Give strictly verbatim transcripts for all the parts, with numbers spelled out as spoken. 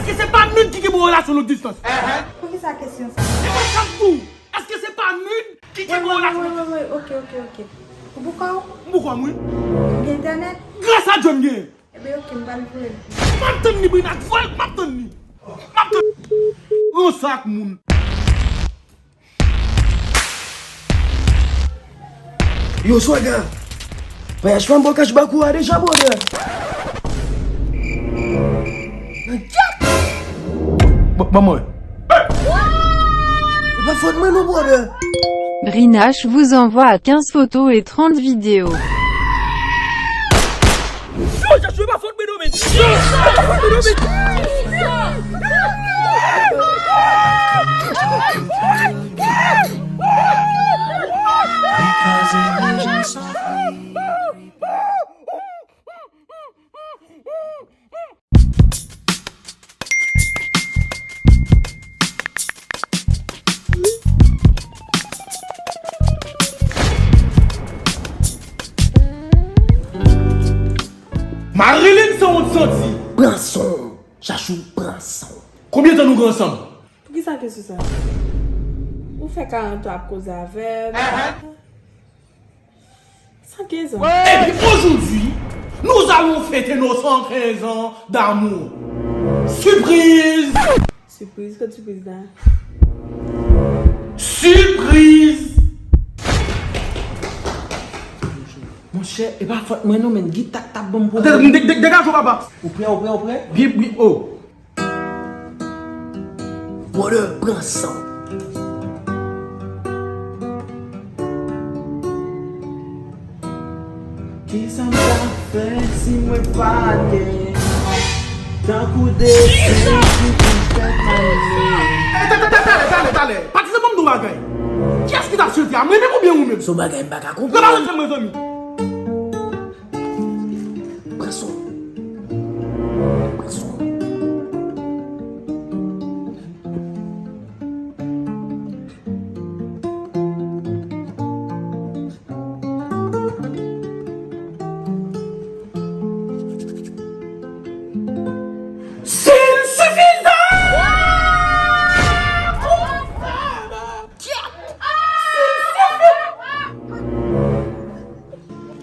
Èske se pa Nud ki gen bon relasyon long distans? Poukisa kesyon sa? E mwen k ap di w, èske se pa Nud ki gen bon relasyon long distans? Wi, wi, wi, wi, ok, ok, ok. Ou bouka w? M bouka m, wi. Ou gen entènèt? Gras a Dye m gen. Ebyen, ok, m pral voye l. M ap tann li, Brina, voye l, m ap tann li. M ap tann li. Ranse ak moun. Yo, Swaga! Vwayaj fanm bò kach Bakou a deja, brother! Ban mwen. E pa fòt mwen non, brother! Brinash vous envoie à quinze photos et trente vidéos. Yo, Jachou, e pa fòt mwen non, men. Yo, e pa fòt mwen non, men. Marilyn sanwont santi. Pran san w, Chachou, pran san w. Konbyen tan nou gen ansanm? Poukisa kesyon sa? Ou fè karant an ap koze avè m. San kenz an. Et puis aujourd'hui, nous allons fêter nos cent quinze ans d'amour. Surprise! Sipriz, kot sipriz la? Sipriz! Monchè, e pa fòt mwen non, men gita k t ap ban m pwoblèm. Dè-, dè-, degaje w, papa. Ou prè, ou prè, ou prè? Byen, byen, oh. Brother, pran san w. Kisa m t ap fè si mwen pa t genyen? Tankou desen ki fin fèt nan limyè. Talè, talè, talè, talè. Patizan, ban m di w bagay. Kiyès ki t ap chante a? Mwen menm oubyen ou menm? Se yon bagay m pa ka konprann. Nan pa ret fè mwen zanmi. Pran san w. Pran san w. Sinsifizan!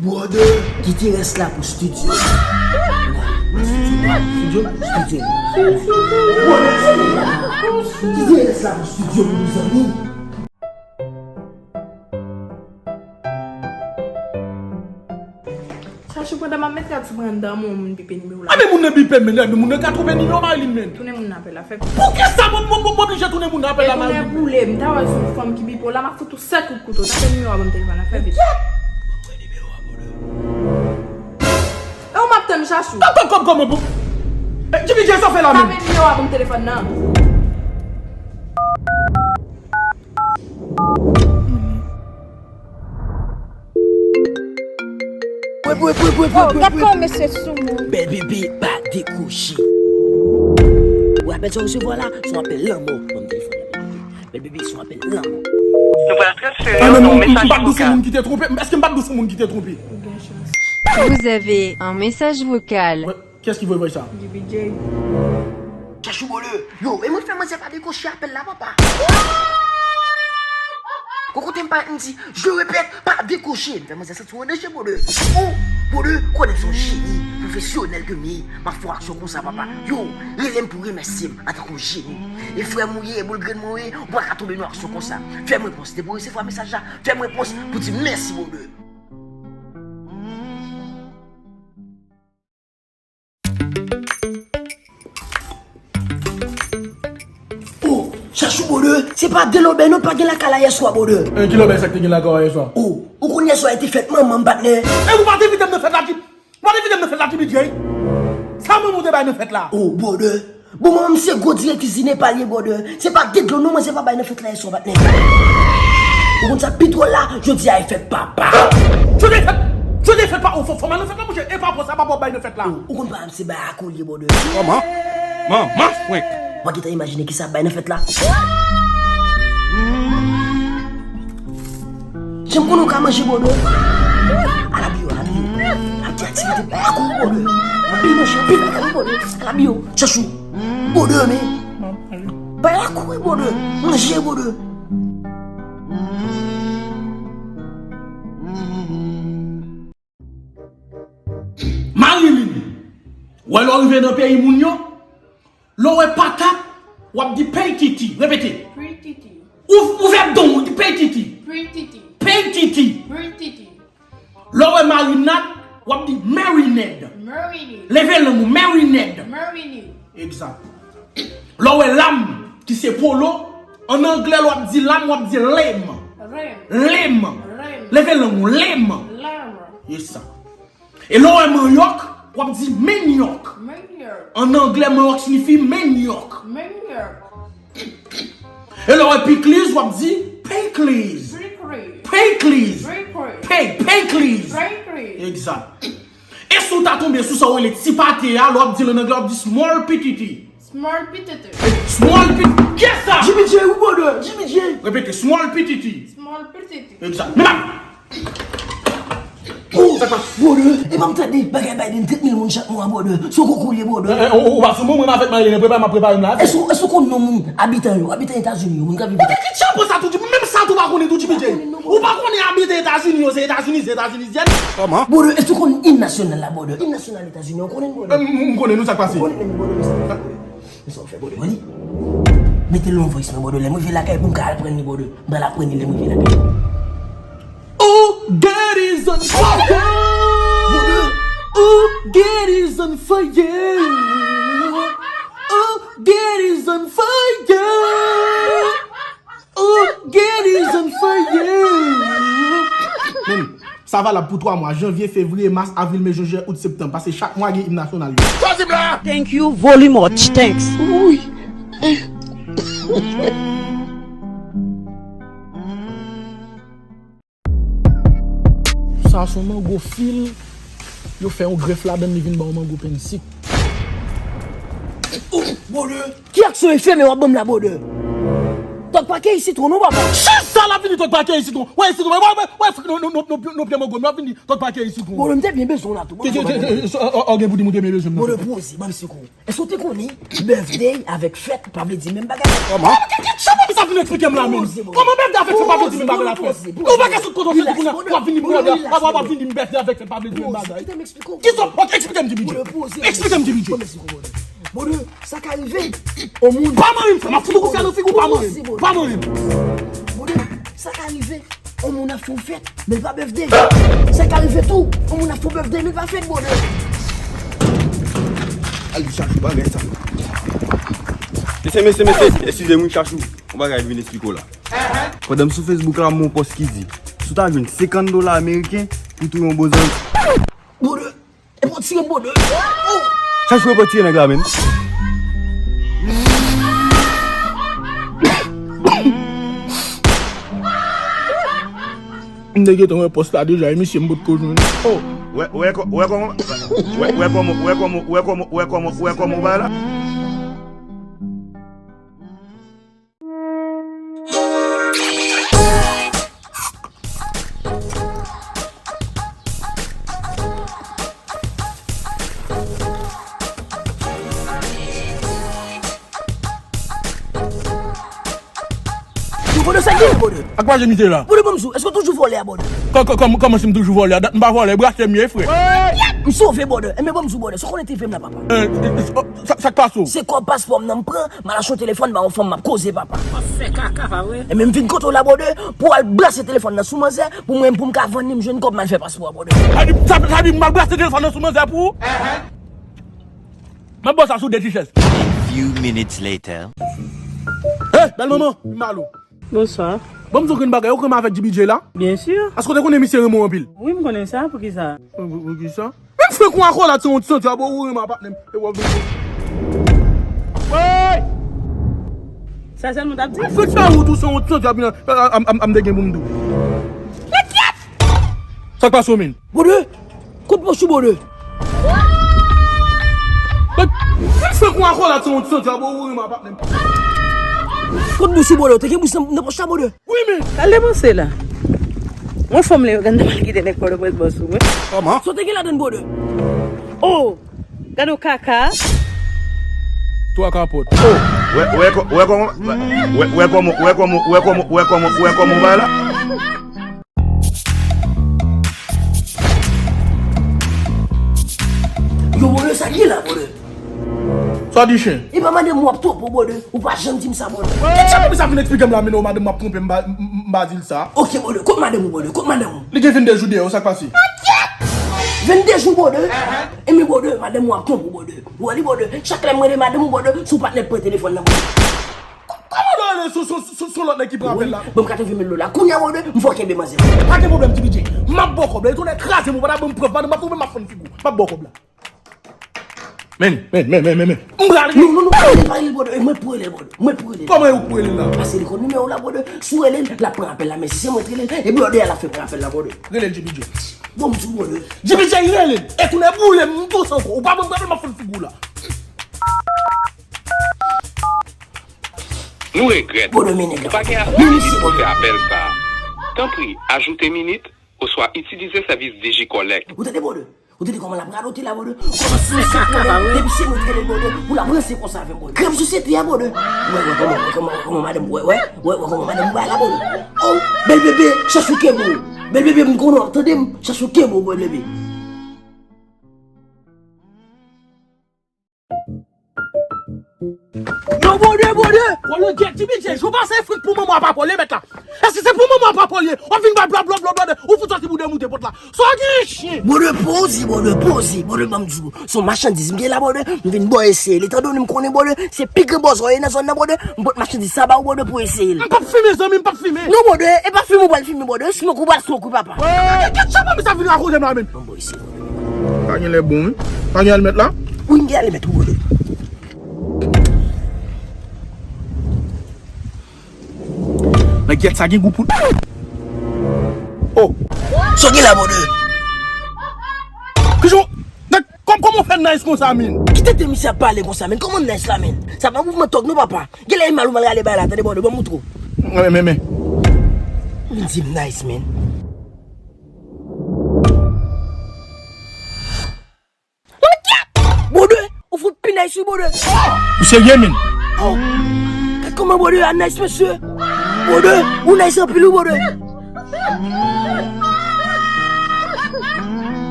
Brother, kite rès la pou studio. Studio, studio. Brother, kite rès la pou studio, mezanmi. Chachou, pandan m ap met rad sou mwen anndan, moun, moun bipe nimewo la. A, men moun nan bipe m, men moun nan ka twonpe nimewo Marilyn, men. Tounen moun nan apèl la, fè vit. Poukisa mwen, mwen, mwen, mwen oblije tounen moun nan apèl la, Marilyn? Tounen boule m, ta wè sou fanm ki bipe w la, m ap fout ou sèt kout kouto, ta fè nimewo a ban m telefòn la, fè vit. E ou m ap tann, Chachou? Kòm, kòm, kòm, kòm, bon. Eh, Jimmy J, sa w fè la menm? Tape nimewo a ban m telefòn nan. Pwe, pwe, pwe, pwe, pwe, Oh, pwe, gad pwe, kòman pwe. Mesye sou moun. Bèl bebe pa dekwoche. Ou apèl sa w resevwa la, se yon apèl lanmò. Ban m telefòn la, bèl bebe. Bèl bebe, se yon apèl lanmò. Nou pral transfere yon mesaj vokal. Ah, men m, m, m pa t di se moun ki te twonpe. Èske m pa t di se moun ki te twonpe? Ou gen chans. Vous avez un message vocal. Wè, kiyès ki voye vòy sa? J B J. Chachou bòlè. Yo, e mwen fè manzè pa dekwoche apèl la, papa. Gon kote m pa, m di, je répète, pa dekwoche. M fè manzè santi w an danje, bòlè. Oh, bòlè, konnen se yon jeni pwofesyonèl ke m ye. M ap fè yon aksyon konsa, papa. Yo, rele m pou remèsye m antanke yon jeni. E frè m ou ye, e boul grenn mwen ou ye, ou pa ka tonbe nan yon aksyon konsa. Fè m repons. Depi w resevwa mesaj la, fè m repons pou di m mèsi, bòlè. Oh, Chachou bòdè, se pa de lòbèy non, pa gen lakay la yèswa bòdè. Eh, ki lòbèy sa k te gen lakay la yèswa? Oh, ou konn yèswa e te fèt manman m, patnè. Eh, ou pa te envite m nan fèt la, Jimmy? Ou pa te envite m nan fèt la, Jimmy J? Sa manman w te bay nan fèt la? Oh, bòdè. Bon, manman m se gwo direktris Zinepal ye, bòdè. Se pa de dlo non, manzè pa bay nan fèt la yèswa, patnè. Ou konn sa pi dwòl la? Jodi a e fèt papa. Jodi a e fèt, jodi a e fèt pa, ou fò, fò m al nan fèt la, monchè. E papa w sa, papa w bay nan fèt la. Ou, ou konn papa m se bay akou l ye, bòdè. Kòman? Manman frenk. W a gentan imajine kisa ap bay nan fèt la? Jan m konnen w ka manje, bòdè. Ala biyo, ala biyo. Ap gen aktivite bay akou, bòdè. Anpil manje, anpil bay akou, bòdè. Ala biyo. Chachou. Bòdè, men. Bay la kouri, bòdè. Manje, bòdè. Marilyn, wè lè w rive nan peyi moun yo, lè w wè patat, w ap di peytiti. Repete. Peytiti. Ou, ouvè don w, di peytiti. Peytiti. Peytiti. Peytiti. Lè w wè marinad, w ap di marinade. Marinade. Leve lang ou, marinade. Marinade. Egzat. Lè w wè lam, ki se polo, an anglè, lè w ap di lam, w ap di lame. Lame. Lame. Lame. Leve lang ou, lame. Lame. E sa. E lè w wè manyòk, w ap di menyòk. Menyòk. An anglè, manyòk siyifi menyòk. Menyòk. E lè w wè pikliz, w ap di pekliz. Pekliz. Pekliz. Pekliz. Pey, pekliz. Pekliz. Egzat. E si w ta tonbe sou sa w rele ti pate a, lè w ap di l an anglè, w ap di small pititi. Small pititi. Small pititi. Kiyès sa? Jimmy J, wi, bòdè. Jimmy J. Repete, small pititi. Small pititi. Egzat. Men la. Oh, sa k pase? Bòdè, e pa m tande bagay Biden trant mil moun chak mwa, bòdè. Se yon konkou li ye, bòdè. Eh, eh, ou, ou pa sou moun, mwen avèk Marilyn, prepare, m ap prepare m la. Èske, èske w konn non moun abitan yo, abitan Etazini yo, moun k ap viv Etazini? Kit chapo sa tou, Jimmy, menm sa tou pa konnen tou, Jimmy J. Ou pa konnen abitan Etazini yo, se Etazini, se Etazinizyèn. Kòman? Bòdè, èske w konn im nasyonal la, bòdè? Im nasyonal Etazini, ou konnen, bòdè? Eh, m, m konnen nou, sa k pase? Ou konnen, bòdè, sa k pase? Men sa w fè, bòdè, mwen li. Mete l nan voice note, bòdè, lè m rive lakay pou m ka al pran li, bòdè. M pral al pran li lè m rive lakay. Oh, God is on fire. Bòdè. Oh, God is on fire. Oh, God is on fire. Oh, God is on fire. Men, sa valab pou twa mwa, janvye, fevriye, mas, avril, me, jen, jiyè, out, septanm, paske chak mwa gen im nasyonal yo. Thank you very much. Thanks. Sa se yon mango fil, yo fè yon grèf ladann, li vin ba w mango penn sik. Oh, bòdè! Ki aksyon e fè men w ap ban m la, bòdè? Tòg pa keyi sitwon non, papa. Chak sa l ap vin di tòg pa keyi sitwon. Wè sitwon, wè, wè, wè, non, non, non, non, non, pye mango, m ap vin di tòg pa keyi sitwon. Bòdè, m te byen bezwen w la tou. Bòdè, ou gen pou di m ou te byen bezwen m. Bòdè, poze, ban m sekou. Èske w te konnen birthday avèk fèt pa vle di menm bagay? Kòman? Kòman sa vin eksplike m la menm? Kòman birthday avèk fèt pa vle di menm bagay la, frè? Ou pa ka sot kote w soti kounye a, w ap vin di m birthday, w ap, w ap vin di m birthday avèk fèt pa vle di menm bagay. Kisa? Ok, eksplike m, Jimmy J. Eksplike m, Jimmy J. Bòdè, sa ka rive. On moun. Pa manyen m, frè, m ap fout ou kout fyèl nan figi w, pa manyen m. Pa manyen m. Bòdè, sa ka rive. On moun ap fè yon fèt, men l pa birthday. Sa ka rive tou, on moun ap fè yon birthday, men l pa fèt, bòdè. Al di Chachou bagay sa. Mesye, mesye, mesye, eskize m wi, Chachou. Yon bagay m vin esplike w la. Pandan m sou Facebook la, m wè yon pòs ki di, si w ta jwenn senkant dola ameriken, pou touye yon bozangi. Bòdè. Epi w tire m, bòdè. Chachou, epi w tire nèg la menm. M te gentan wè pòs la deja, e misye m potko jwenn. Oh, wè, wè kò-, wè kòman, wè, wè kòman, wè kòman, wè kòman, wè kòman, wè kòman w bay la. Yo, bòdè, sa gen, bòdè? Ak pa jan misye la. Bòdè, ban m di w, èske w toujou vòlè a, bòdè? Kò-, kò-, kòman, kòman si m toujou vòlè a? Dat m pa vòlè, brase m ye, frè. M sove, bòdè. Enben, ban m di w, bòdè, sa w konnen te fè m la, papa. Eh, eh, eh, oh, sa, sa k pase w? Se kòb paspò m nan m pran, m al achte yon telefòn ba yon fanm m ap koze, papa. W ap fè kaka, pa vre? Enben, m vin kote w la, bòdè, pou w al brase telefòn nan sou manzè, pou mwen, pou m ka vann li, m jwenn kòb, m al fè paspò a, bòdè. Sa di, sa, sa di m al brase telefòn nan sou manzè pou ou? M ap ba w sa sou de ti chèz. A few minutes later. Hey, bèl manman, m alo. Bonswa. Bon, m di w grenn bagay, ou konn avèk Jimmy J la? Byen si. Èske w te konnen misye renmen w anpil? Wi, m konnen sa, poukisa? Pou, pou, poukisa? Menm frè kon akolad se yon ti senti a, bò, ou renmen a patnè m. E w ap vin. Woy! Sa sèlman w t ap di? Fèk sa ou tou se yon ti senti a, byen, a, a, a, a, m te gen pou m di w. Sa k pase w menm? Bòdè! Kot bouch ou, bòdè? Kot, kot bouch ou, bòdè? Ou te gen bouch nan, nan pòch la, bòdè? Wi, men. Sa l te panse la? Mwen fanm le yo gade nan mal kite nèg Pòtoprens bò sou mwen. Kòman? Sa w te gen ladann, bòdè? Oh! Gade w kaka. Twa kapòt. Oh! Wè, wè kò-, wè kòman, wè, wè kòman, wè kòman, wè kòman, wè kòman, wè kòman w bay la? Yo, bòdè, sa k gen la, bòdè? Sa w di, chen? E pa madanm w ap twonpe w, bòdè. Ou pa janm di m sa, bòdè. Kèt sa, sa vin eksplike m la, men non, madanm m ap twonpe m, m ba, m, m, m ba di l sa. Ok, bòdè, kot madanm ou, bòdè? Kot madanm ou? Li gen vennde jou deyò, sa k pase? Vennde jou, bòdè? Enben, bòdè, madanm ou ap twonpe w, bòdè. Ou wè li, bòdè, chak lè m rele madanm ou, bòdè, se w pa t nèk pran telefòn nan, bòdè. Kòman w rele sou, sou, sou, sou lòt nèg ki pran apèl la? Ban m katreven mil dola. Kounye a, bòdè, m fòke enbe manzè. Pa gen pwoblèm, T B J. M ap ba w kòb la. E tonnè kraze m, ou pa ta ban m prèv, madanm, m ap twonpe, m ap fann figi w. M ap ba w kòb la. Men, men, men, men, men, men. M pral rele. Non, non, non, pa rele, pa rele, bòdè. E mwen pou rele, bòdè. Mwen pou rele. Kòman e ou pou rele la? Pase li konn nimewo w la, bòdè. Si w rele l, l ap pran apèl la. Men si se mwen k rele l, e bòdè a l ap fè pran apèl la, bòdè. Rele l, G P J. Bon, m di w, bòdè. G P J, rele l. E tounen boule m, m tou sanko. Ou pa ban m prèv, m ap fann figi w la. Nou regrèt. Bòdè, men nèg la. Ou pa gen ase minit pou fè apèl sa a. Tanpri, ajoute minit oswa itilize sèvis DigiCollect. Ou tande, bòdè? Ou tande kòman l ap radote la, bòdè? Kòman si se konnen, depi se mwen ki rele l, bòdè, pou l ap ranse konsa avè m, bòdè. Krèm sosyete a, bòdè. Wè, wè, kòman, wè, kòman, wè, kòman madanm, wè, wè, wè, wè, kòman madanm ou bay la, bòdè. Oh, bèl bebe, chèche w kenbe w. Bèl bebe, m konnen w ap tande m, chèche w kenbe w, bèl bebe. Yo, bòdè, bòdè! Kòlongyèt, T B J, jou pase frik pou manman w pa pòl, mèt la. Èske se pou manman w pa pòl ye? W ap vin bay bla, bla, bla, bla, ou fout sòti pou demoute pòt la. Sa w gen, chen? Bòdè, poze, bòdè, poze. Bòdè, ban m di w, se yon machandiz m gen la, bòdè. M vin ba w eseye li. Etan done m konnen, bòdè, se pi gran bòzò w ye nan zòn nan, bòdè. M pot machandiz sa ba w, bòdè, pou eseye li. M p ap fimen, zanmi, m p ap fimen. Non, bòdè, e pa fimen w pral fimen, bòdè. Smoke ou pral smoke, wi, papa. Kèt sa, manmi, sa vin rakonte m la, menm. Ban m ba w eseye, bòdè. Pa gen lè bon, wi. Pa gen almèt la? Wi, m gen almèt, wi, bòdè. Nèg yèt sa gen gou pou. Oh! Sa w gen la, bòdè? Kijan, nèg, kòm, kòman w fè nice konsa, men? Ki tete misye ap pale konsa, men? Kòman nice la, men? Sa pa mouvman tòg non, papa. Gen lè e mal ou mal rale bay la, tande, bòdè, ban m moutre w. Men, men, men. Vin di m nice, men. Bòdè, ou fout pi nice wi, bòdè. Ou serye, men? Oh, gad kòman bòdè a nice, mesye. Bòdè, ou nice anpil wi, bòdè.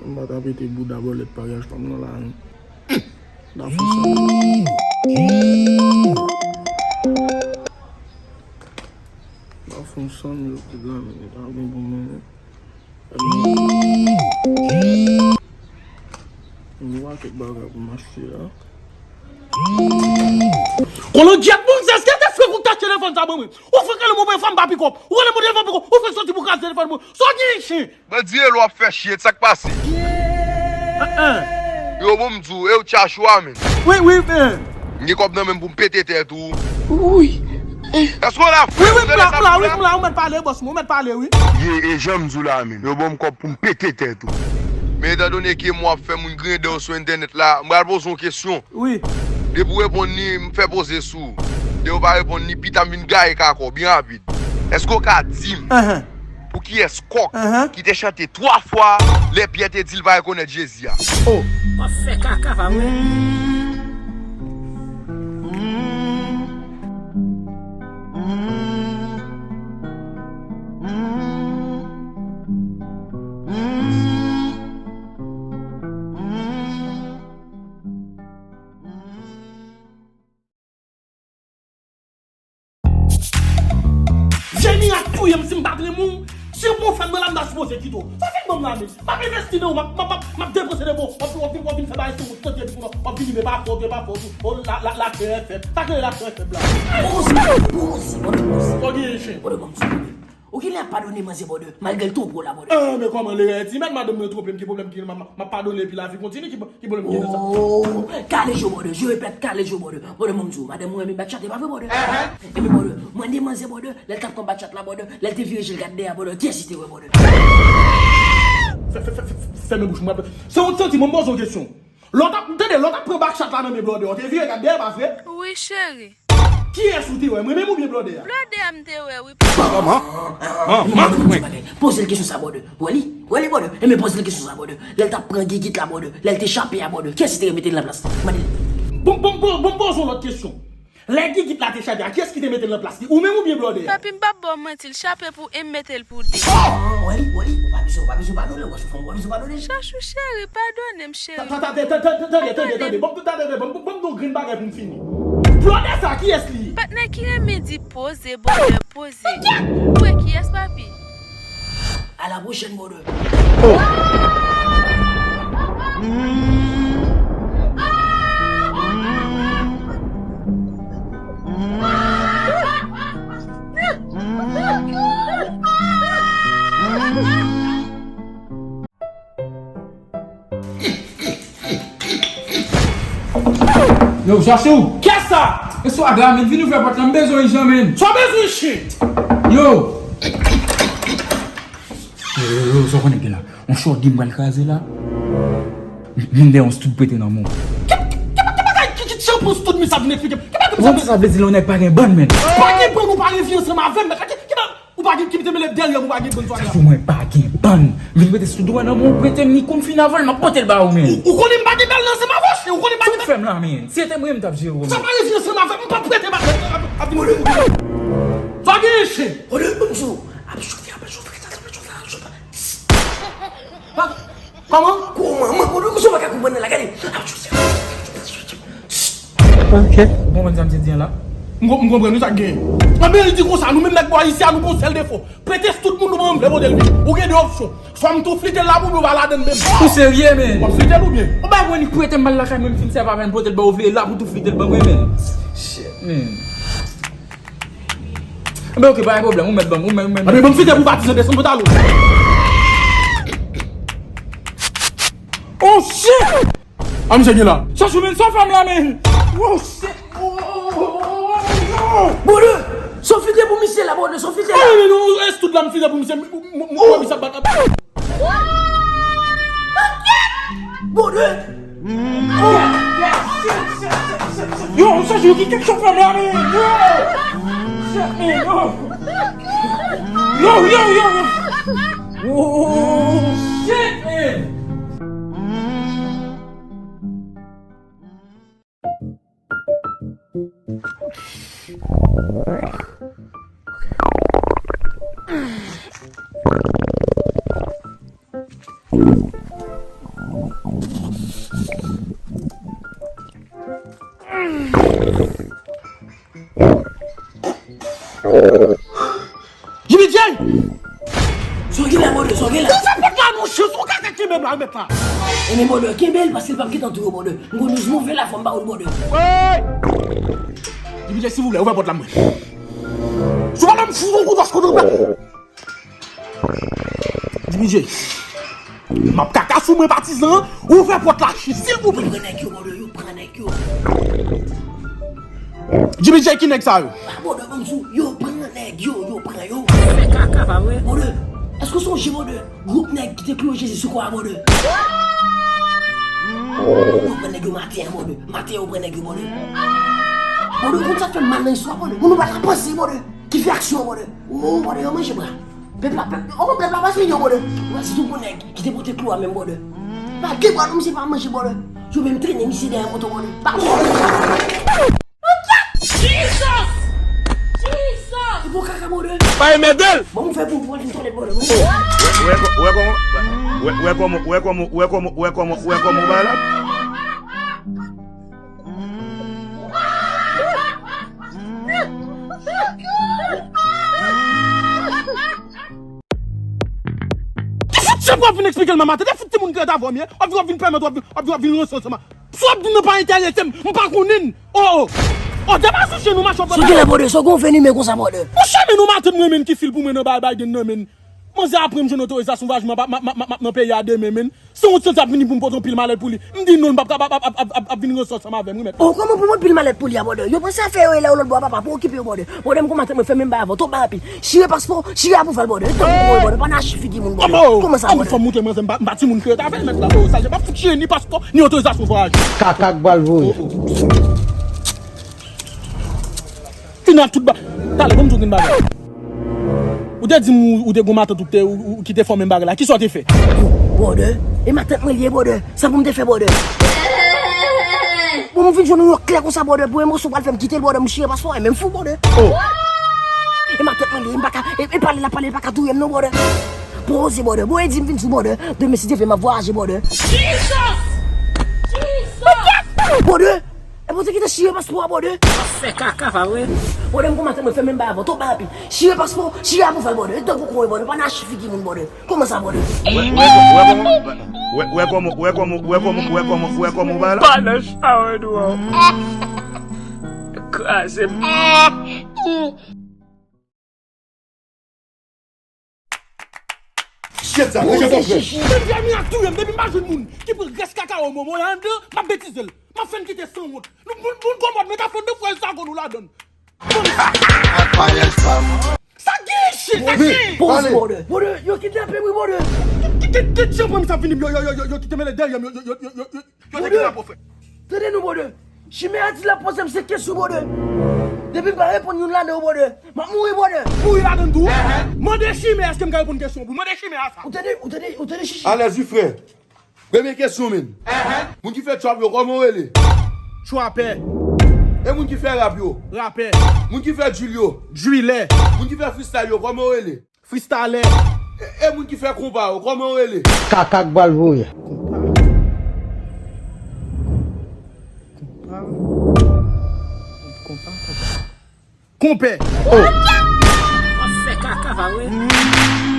M pa ta pete bouda bòlèt paryaj pa m nan la, non. Da fon san. Da fon san mil goud la, men li pa bon pou mwen. M gen yon pakèt bagay pou m achte la. Kòlongyèt, moun, se, èske te fre pou w tache telefòn sa ban mwen? Ou fre rele m, ou pa fè m pa pikòp. Ou rele m, ou telefòn pikòp. Ou fre soti pou kraze telefòn mwen. Sa w gen, chen? Bandi rele w ap fè chyen, sa k pase? Yo, bon, m di w, e w tchach ou a, men. Wi, wi, men. M gen kòb nan men m pou m pete tèt ou. Wi. Èske w la? Wi, wi, m la, m la, wi, m la, ou mèt pale, bòs mwen, ou mèt pale, wi. Ye, e jan m di w la, men. Yo ban m kòb pou m pete tèt ou. Men etan done ke mwen ap fè moun griyen dan sou entènèt la, m pral poze w yon kesyon. Wi. Depi w reponn li, m fè poze sou ou. Depi w pa reponn li, pita m vin gaye kaka w byen rapid. Èske w ka di m pou kiyès kòk ki te chante twa fwa lè Pyè te di l pa rekonèt Jezi a? Oh. W ap fè kaka pa mwen. Vye mirak touye m si m pa t renmen w. Si w bon frè m nan la, m ta sipoze kite w. Sa fin ban m la, men. M ap envesti nan ou, m ap, m ap, m ap depanse nan ou. W ap, w ap vin, w ap vin fè bagay sou wout, soti epi kounye a, w ap vin, men pa fòt, men pa fòt. O, la, la, la, T F M. Sa k rele la, T F M la? Poze, poze, bòdè, poze. Sa w gen, chen? Bòdè, ban m di w. Ou genlè ap padone manzè, bòdè, malgre l twonpe w la, bòdè. Ah, men kòman lè ti mèt madanm mwen twonpe m, ki pwoblèm ki gen, m ap, m ap padone epi lavi kontinye, ki, ki pwoblèm ki gen nan sa? Oh, kale je w, bòdè, je repèt, kale je w, bòdè. Bòdè, mwen m di w, madanm mwen renmen bat chat, e pa vre, bòdè? Enben, bòdè, mwen de manzè, bòdè, lè l t ap pran bat chat la, bòdè, lè l te vire je l gad dèyè, bòdè, kiyès li te wè, bòdè? Fè, fè, fè, fè, fèmen bouch mwen. Se yon santi, mwen poze w kesyon. Lè w t ap, tande, lè w t ap pran bat chat la nan men bòdè, w te vire gad dèyè, pa vre? Wi, cheri. Kiyès ou te wè, mwen menm oubyen blòdè a? Blòdè a m te wè, wi, papa. Kòman? Kòman? Poze l kesyon sa, brother. Wè li? Wè li, brother? Enben poze l kesyon sa, brother. Lè l t ap pran gigit la, brother. Lè l te chape a, brother. Kiyès ki te mete l nan plas li? Mande l. Bon, bon, bon, bon, poze yon lòt kesyon. Lè gigit la te chape a, kiyès ki te mete l nan plas li? Ou menm oubyen blòdè a? Papi, m p ap ba w manti, l chape pou en, m mete l pou de. Oh! Wè li, wè li, ou pa bezwen, ou pa bezwen padone l, ou pa bezwen padone l. Chachou cheri, padone m, cheri. Tande, tande, tande, tande, tande, tande, ban m, tande, tande, ban m, ban m di yon grenn bagay pou m fini. Blòdè sa, kiyès li ye? Patnè ki renmen di poze, brother, poze. Ou wè kiyès, papi? À la prochaine, brother. Yo, Chachou! Kiyès sa? E swag la, men vin ouvè pòt la, m bezwen w, jan, men. Sa w bezwen, chen? Yo! Yo, yo, yo, sa w konnen gen la? On chòdi m pral kraze la. M, m dèyè on stud prete nan men w. Ki, ki, ki, ki bagay, ki, ki chanpons tout misye ap vin eksplike m? Ki bagay sa? Ou konn sa vle di lè yon nèg pa gen bann, men? Pa gen bann, ou pa gen vi ansanm avè m, men. Ki, ki, ki bagay, ou pa gen, ki te mele dèyè m, ou pa gen bann swa. Sa fè mwen pa gen bann. Vin prete stud ou a nan men w, prete m li kou m fin avè l, m ap pote l ba ou, men. Ou, ou konnen m pa gen bèl nan ansanm avè w, chen, ou konnen m pa gen bèl. Sa w fè m la, men? Si se te mwen menm, m t ap jere w, men. Sa pa gen vi ansanm avè m, m p ap prete bagay ap, ap vin. Sa gen, chen? Ap chofe, ap chofe, ap chofe, ap chofe. Kòman? Kòman? Mwen, mwen, mwen, mwen pa ka konprann nan la, gade. Ok. Ou konprann sa m te di an la? M kon-, m konprann, nou sa k genyen. Anben, li di konsa, nou menm nèg bò isi a, nou gon sèl defo. Prete tout moun nou ban m vle pote l vini. Ou gen de opsyon. Swa m tou flite l la pou ou, ou pa ladann menm. Ou serye, men? W ap flite l oubyen? Ou pa konn li prete m al lakay mwen, m fin sèvi avè l, m pote l ba ou, vle la pou tou flite l ban mwen, men. Shit, men. Enben, ok, pa gen pwoblèm, ou mèt ban m, ou mèt, ou mèt. Enben, ban m fite pou patizan desann pantalon. Oh, shit! A, misye gen la. Chachou, men, sa w fè m la, men. Oh, shit! Oh, oh, oh, oh, oh. Bòdè! Sa w fite pou misye la, bòdè, sa w fite la. Ay, men non, e stud la m fite pou misye, m, m, m, m, misye ap bat. Bòdè! Yo, Chachou, ki kèk chòf fè m la, men? Yo! Shit, men, yo! Yo, yo, yo, yo! Oh, shit, man! Jimmy J! Sa w gen la, bòdè, sa w gen la? Ou fè pòt la, monchè, sa w ka kenbe m la, mèt la. Enben, bòdè, kenbe l, paske l p ap gentan touye w, bòdè. M gon news move la, fò m ba ou l, bòdè. Jimmy J, silvouplè, ouvè pòt la, mwen. Si w pa nan m fout yon kout wòch kote w pè. Jimmy J, m ap kaka sou mwen, patizan, ouvè pòt la, silvouplè. Yo pran nèg yo, bòdè, yo pran nèg yo. Jimmy J, ki nèg sa yo? Ah, bòdè, ban m di w, yo pran nèg yo, yo pran yo. Fè kaka, pa vre? Bòdè, èske w sonje, bòdè, gwoup nèg ki te klouwe Jezi sou kwa a, bòdè? Yo pran nèg yo maten an, bòdè. Maten an, yo pran nèg yo, bòdè. Bòdè, ou konn sa k fè m mal nan istwa, bòdè? Moun ou pa ta panse, bòdè. Ki fè aksyon an, bòdè. Oh, bòdè, yo manje bra. Pèp la, pèp, oh, pèp la pa fini, bòdè. Ou wè, si tou gon nèg ki te pote klou a menm, bòdè. Pa gen bwa non, misye pa manje, bòdè. Yo menm trennen misye dèyè moto, bòdè. Pa bon. Jesus! Jesus! E bon kaka, bòdè. Pa enmède l! Bon, m fè pou, pou al vin twalèt, bòdè. Wè, wè, wè kòman, wè, wè kòman, wè kòman, wè kòman, wè kòman, wè kòman, wè kòman, wè la. Ki fout chèf w ap vin eksplike l nan maten? Ki fout timoun krèt avè w, men? W ap vin, w ap vin pèmèt, w ap vin, w ap vin, w ap vin ranse ansanm a. Sa w ap di m nan pa enterese m, m pa konnen n. Oh, oh. Oh, depa sou chen nou mache w ap. Sa w gen la, bòdè? Sa w gen w venimen konsa, bòdè? Monchè, men nou maten mwen, men ki fil pou mwen nan bay Biden nan, men. Manzè apre m jwenn otorizasyon vwayaj mwen, m ap, m ap, m ap, m ap nan peyi a demen, men. San wont santi ap vini pou m pote yon pil malèt pou li. M di non, l p ap, ap, ap vin ranse ansanm avè m, wi, mèt. Oh, kòman pou mwen pil malèt pou li a, bòdè? Yo pran sa fè yo e lè yo lòt bò a, papa, pou okipe yo, bòdè. Bòdè, m gon maten mwen fè menm bagay avè w, twòp bagay anpil. Chire paspò, chire apwouval, bòdè. Tankou bòdè, pa nan achi figi moun, bòdè. Kòman sa, bòdè? Fò m montre manzè m pa, m pa timoun krèt avè l, mèt la. Oh, sa, se pa fout cheni paspò, ni otorizasyon vwayaj. Kaka k pral voye. Oh, oh. Nan tout ba. Talè, ban m di w grenn bagay. Ou te di m ou, ou te gon matant ou te, ou, ou ki te fè menm bagay la. Kisa w te fè? Brother, e matant mwen li ye, brother. Sa pou m te fè, brother? Bon, m vin jwenn ou yo klè konsa, brother. Pou yon moso pral fè m kite l, brother. M chire paspò, e menm fou, brother. Oh. E matant mwen li ye, m pa ka, e, e pale la pale, l pa ka touye m non, brother. Poze, brother. Bon, e di m vin sou, brother. Demen, si Dye vle, m ap vwayaje, brother. Jesus! Jesus! Brother! E Bondye ki te chire paspò a, brother. Fè kaka, pa vre? Brother, m kòmanse mwen fè menm bagay avè w, twòp bagay pi. Chire paspò, chire apwouval, brother. E tankou kouwè, brother. Pa nan achi figi moun, brother. Kòman sa, brother? Wè, wè, wè kòman, wè, wè kòman, wè kòman, wè kòman, wè kòman w bay la? Pa nan chawè nou an. Kraze m. Shit, sa, rete konprann. Depi a mi ap touye m, depi m pa jwenn moun ki pran rès kakawo momo la anndan, m ap betize l. M ap fè n kite sanwont. Nou, moun, moun kòmòd, nou ta fè n de fwa sa kon nou ladann. Sa gen shit, sa gen. Poze, brother. Brother, yo kidnape m, wi, brother. Ki, ki, ki, ki tchanpan m sa vini, yo, yo, yo, yo, yo kite mele dèyè m, yo, yo, yo, yo, yo, yo, yo te kidnape w, frè. Tande nou, brother. Chimè a di l ap poze m senk kesyon, brother. Depi m pa reponn youn ladan yo, brother, m ap mouri, brother. Mouri ladan tou? Mande Chimè, èske m ka reponn kesyon pou? Mande Chimè a sa. Ou tande, ou tande, ou tande, Chichi? Alèz wi, frè. Premye kesyon, men. Moun ki fè trap yo, kòman w rele? Trapè. E moun ki fè rap yo? Rapè. Moun ki fè drill yo? Drilè. Moun ki fè freestyle yo, kòman w rele? Freestylè. E, e moun ki fè konpa yo, kòman w rele? Kaka k pral voye. Konpa. Konpa. Konpa, konpa. Konpè. Oh. W ap fè kaka, pa vre?